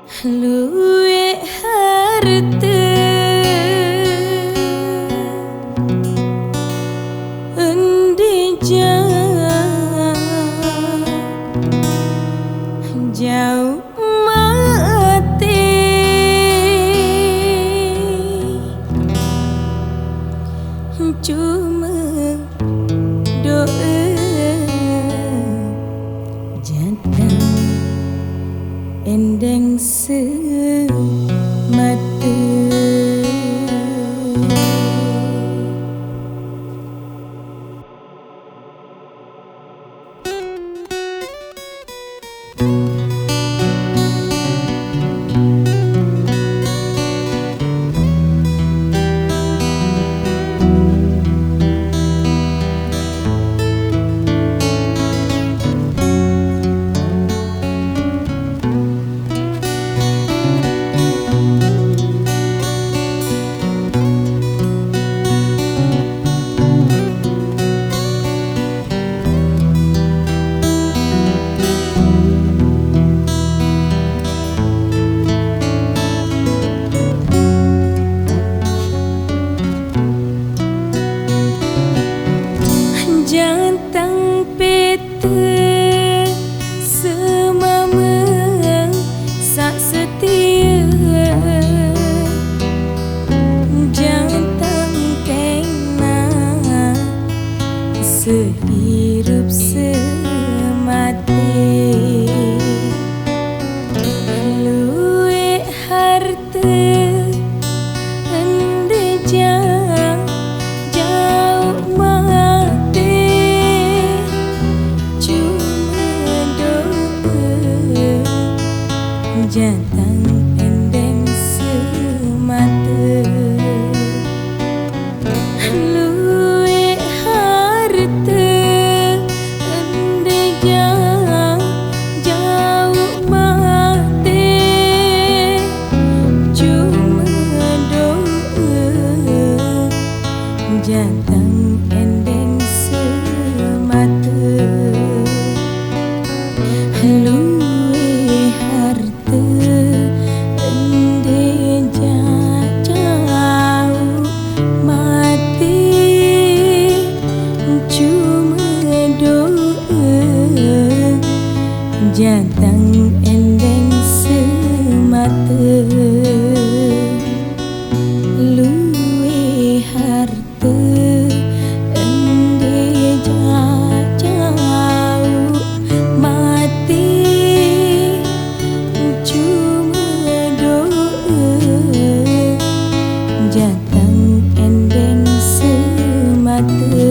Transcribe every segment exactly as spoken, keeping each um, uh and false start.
Luwih harta endi jauh mati, cuma doa jateng endeng semata. Jateng peta semama sak setia, jateng kena seirup semati. Luwih harta endi jauh mati, cuma doa jateng endeng semata. Luwih harta endi jauh mati, cuma doa jateng endeng semata. Luwih harta endi jauh mati, cuma doa jateng endeng semata. Luwih harta endi jauh mati, cuma doa jateng endeng semata.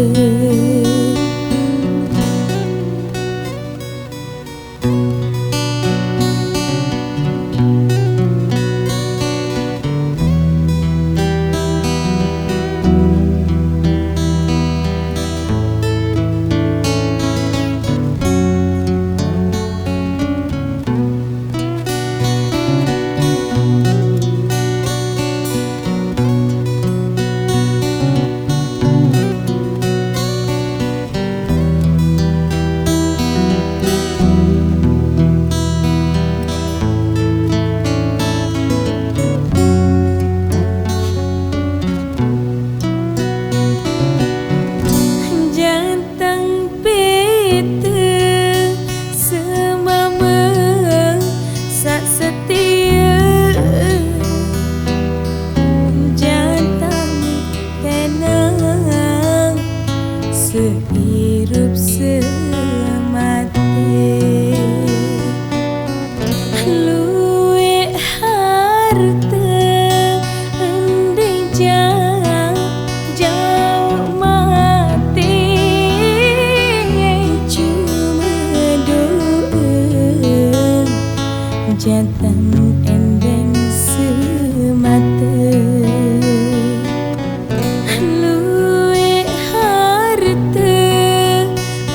Jateng peta semama sak setia, jateng kena seirup semati. Luwih harta endi jauh mati, cuma doa jateng endeng semata. Luwih harta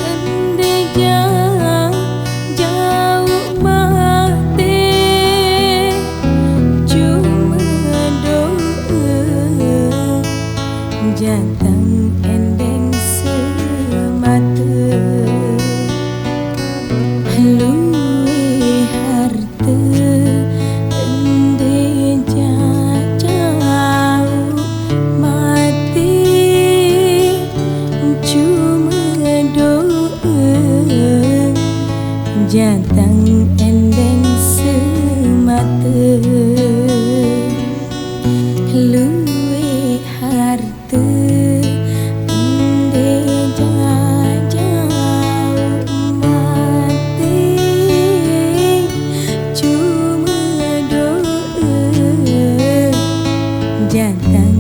endi jauh mati, cuma doa jateng endeng semata. Luwih harta Jatang endeng semata, luwih harta ende jajau mati. Cuma doa jatang